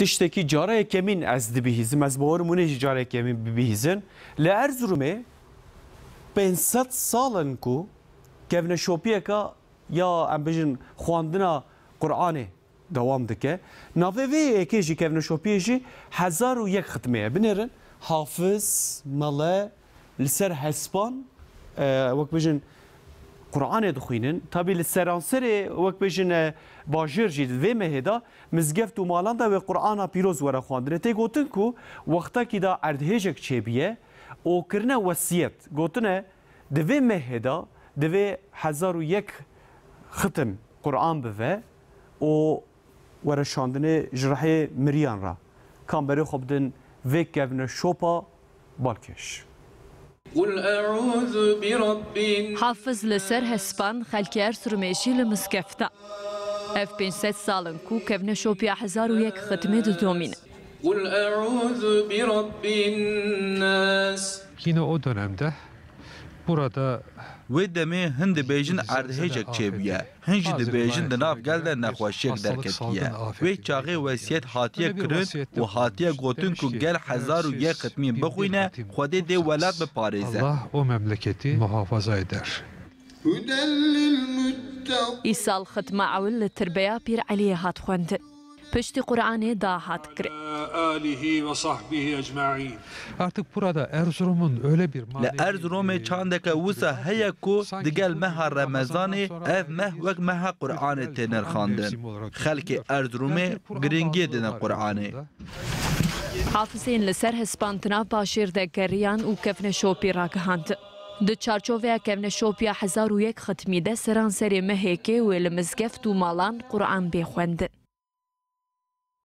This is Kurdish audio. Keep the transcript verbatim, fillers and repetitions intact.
Tiştekî cara yekemîn ez dibihîzim, ez bawerim hûn ê jî cara yekemîn bibihîzin. Li Erzurumê pênc sed sal in ku kevneşopiyeke ya, em bijin, xwendina Qur'anê dewam dike. Navê vê yekê jî, kevneşopiyê jî hezar û yek xitmê ye. Binêrin, hafiz, mele, li ser hespan, e, wek bijin, Qur'anê dixwînin. Tabî li seranserê, wek bijin, e, bajêr jî di vê mehê de mizgeft û malan de wê Qur'ana pîroz were xwendinê. Tê gotin ku wextekî de erdhêjek çêbûye û kirine wesiyet. Gotine, di vê mehê de divê hezar û yek xitim Qur'an bive û were şandinê ji rihê miriyan re. Ka em berê xwe bidin vê kevneşopa balkêş. قل أعوذ برب الناس. Hafiz li ser hespan, xelkê Erzurumê jî li mizgefta. Ev pênc sed sal in ku kevneşopiya hezar û yek xitmê didomîne. قل أعوذ برب الناس. Yine o dönemde burada Wê demê hin dibêjin erdhêjek çêbûye. Hin jî dibêjin di nav gel de nexweşiyek derketiye. Wê çaxê wesiyet hatiye kirin û hatiye gotin ku gel hezar û yek xitmî bixwîne, Xwedê dê welat biparêze. Allah o memleketi muhafaza eder. هدى للمتقين. Îsal xitma ewil li tirbeya Pîr Eliyê hat xwendin. Piştî Qur'anê da hat kirin. آله وصحبه أجمعين. Artık burada Erzurum'un öyle bir Li Erzurumê çandeke wisa heye ku digel meha Remezanê ev meh wek meha Qur'anê tê nirxandin. Xelkê Erzurumê giringiyê didin Qur'anê. Hafizên li ser hespan di nav bajêr de geriyan û kevneşopî ragihandin. Di çarçoveya kevneşopiya hezar û yek xitmî de seranserê mehekê wê li mizgeft û malan Qur'an bê xwendin.